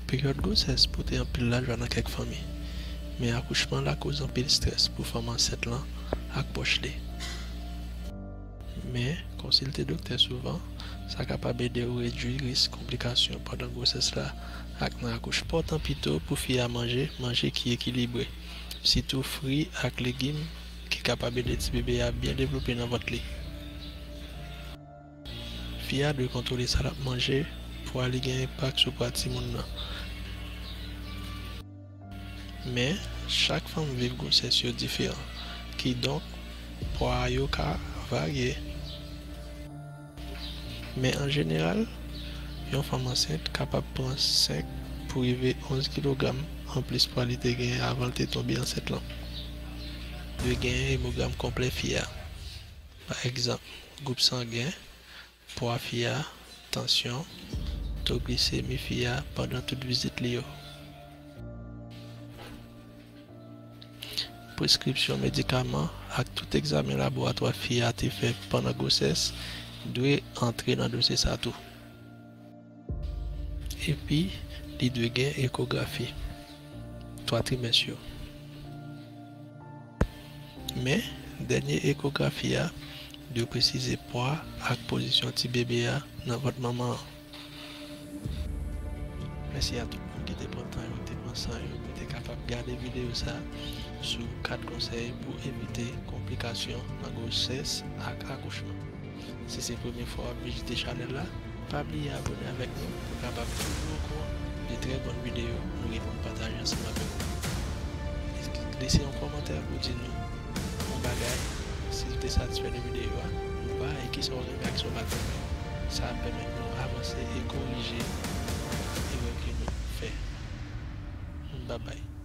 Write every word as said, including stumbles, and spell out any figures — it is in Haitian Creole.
Peryòd gwosès pote anpil lajwa nan kèk fanmi, men akouchman lakoz anpil estrès pou fanm ansent lan ak pwòch li. Men, konsilte doktè souvan, sa kapab ede w redui risk konplikasyon pandan gwosès la ak nan akouchman. Enpòtan pito pou fi a manje manje ki ekilibre, sitou fri ak legim ki kapab ede tibebe a byen devlope nan vant li. Fi a dwe kontwole sa l ap manje, pwa li gen enpak sou pwa timoun nan. Men, chak fanm viv gwosès yo diferan, kidonk, pwa yo ka varye. Men an jeneral, yon fanm ansent kapab pran senk pou rive onz kilogram anplis pwa li te gen avan l te tonbe ansent lan. Dwe gen emogram konplè fi a. Pa egzanp, gwoup sangen, pwa fi a, tansyon, to glisemi fi a pandan tout vizit li yo. Preskripsyon medikaman ak tout egzamen laboratwa fi a te fè pandan gwosès dwe antre nan dosye sa tou. Epi, li dwe gen ekografi twa trimès yo. Men, dènye ekografi a dwe presize pwa ak pozisyon tibebe a nan vant manman an. Mèsi a tout moun ki te pran tan yo, te pran san yo, pou te kapab gade videyo sa a sou kat konsèy pou evite konplikasyon nan gwosès ak akouchman. Si se premye fwa w ap vizite chanèl la, pa bliye abòne avèk nou pou w kapab toujou okouran de trè bòn videyo nou gen pou n pataje ansanm avèk ou. Lese yon kòmantè pou w di nou yon bagay, si w te satisfè de videyo a ou pa, e kisa w renmen ak sa w pa t renmen. Sa ap pèmèt nou avanse e korije erè ke nou fè. Babay.